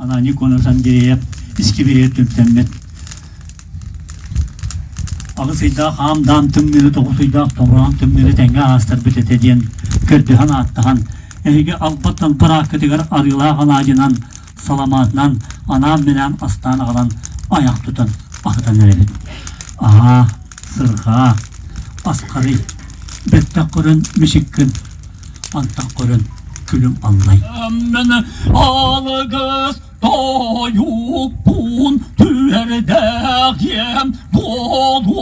Ананий Конов Андреев искибириэр түмсэммит аҕыс ыйдаах аам-даам тымныыны, тоҕус ыйдаах тоҕураан тымныыны тэҥҥэ аастарбыт этэ диэн көрдөһөн-ааттаһан, эһиги албат-талбар ааккытыгар арыылаах алаадьынан, саламаатынан анаан-минээн астаан аҕалан айах тутан аһатан эрэбит. Аһаа, сырҕаа, асхарый, бэттэх көрөн мичиккин, антах көрөн күлүм аллай. Алгыс тойукпун түһэрдэҕиэм буолуохпун.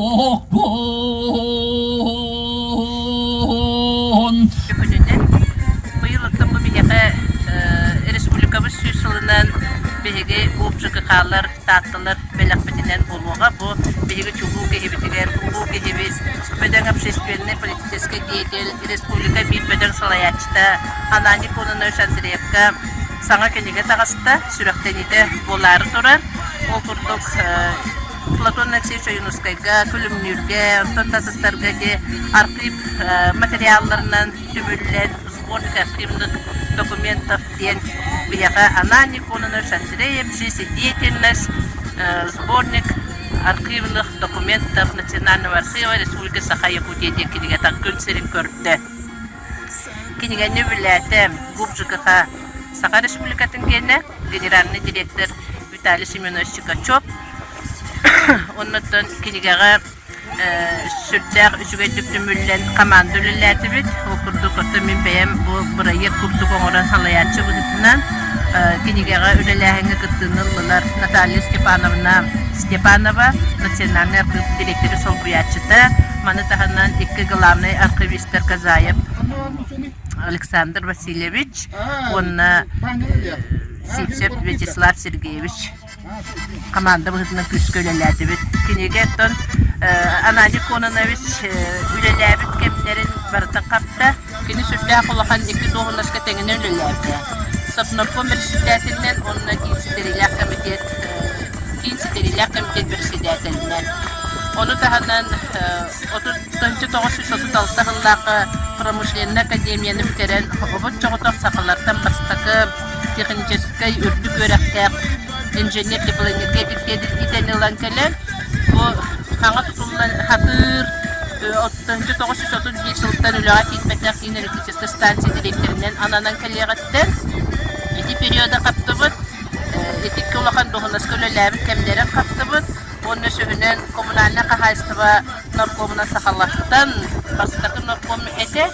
Күнүнэн быйыл оттон бу биһиэхэ республикабыт сүүс сылынан биһиги УПЖКХ-лар, Таатталар бэлэхпитинэн буолуоҕа. Бу биһиги чулуу киһибитигэр, улуу киһибит, бөдөҥ общественнай политическай деятель, республика биир бөдөҥ салайааччыта Ананий Кононович Андреевка саҥа кинигэ таҕыста, сүрэхтэниитэ буолаары турар. Ол курдук Платон Алексеевич Ойуунускайга, Күлүмнүүргэ, онтон да атыттарга ити архыып материалларынан түмүллэн сборник архивных документов диэн биһиэхэ Ананий Кононович Андреев жизнедеятельность сборник архивных документов Национального архива Республики Саха-Якутия диэн кинигэ күн сирин көрдө. Кинигэни үбүлээтэ ГУП ЖКХ Саха Республикатын гиэнэ генеральный директор Виталий Семенович Чикачев. Оннуттан кинигэҕэ сүрдээх үчүгэйдик түмүллэн команда үлэлээтибит. Ол курдук оттон мин бэйэм бу бырайыак курдук оҥорон салайааччы быһыытынан кинигэҕэ үлэлээһиҥҥэ кыттыыны ыллылар Наталья Степановна Степанова, национальный архыып дириэктэри солбуйааччыта, маны таһынан икки главный архивистар Казаев Александр Васильевич уонна Сивцев Вячеслав Сергеевич команда быһыытынан күүскэ үлэлээтибит. Кинигэ оттон Ананий Кононович үлэлээбит кэмнэрин барытын хапта. Кини сүрдээх улахан икки дуоһунаска тэҥинэн үлэлээбитэ. Совнарком председателинэн уонна киин ситэриилээх комитет киин ситэриилээх комитет председателинэн. Ону таһынан 1936 сыллаахха промышленнай академияны бүтэрэн обот-чоҕотох сахалартан бастакы техническэй үрдүк үөрэхтээх инженер-теплоэнергетик диэн идэни ылан кэлэн, бу хаҥа тутуллан хатыыр 1931 сылтан үлэҕэ киирбэтэх киин электрическэй станция дириэктэринэн ананан кэлиэҕиттэн ити периода хаптыбыт, ити улахан дуоһунаска үлэлээбит кэмнэрин хаптыбыт уонна сүрүнэн коммунальнай хаһаайыстыба наркомунан сахалартан бастакы нарком этэ.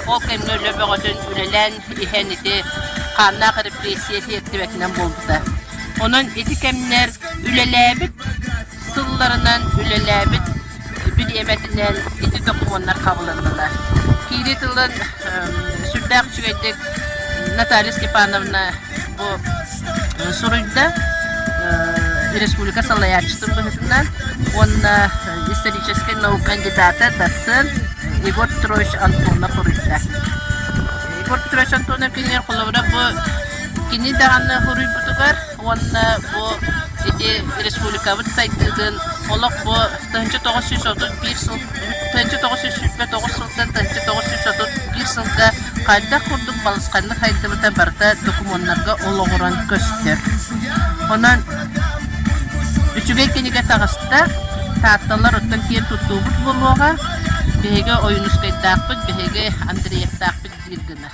Ол кэмҥэ үлэ бөҕөтүн үлэлээн иһэн ити хааннаах репрессия сиэртибэтинэн буолбута. Онон ити кэмнэр үлэлээбит сылларынан үлэлээбит бириэмэтинэн ити докумуоннар хабылыннылар. Киирии тылын сүрдээх үчүгэйдик Наталья Степановна бу суруйда республика салайааччытын быһыытынан уонна историческай наука кандидата дассен Егор Петрович Антонов суруйда. Егор Петрович Антонов кинилэр холобура бу кини даҕаны суруйбутугар уонна бу ити республикабыт сайдыытын олох бу 1931 сыл 1929 сылтан 1931 сылга хайдах курдук балысханнык хайдыбыта барыта докумуоннарга олоҕуран көстөр. Онон үчүгэй кинигэ таҕыста, Таатталар оттон киэн туттуубут буолуоҕа, биһиги Ойуунускайдаахпыт, биһиги Андреевтаахпыт диир гына.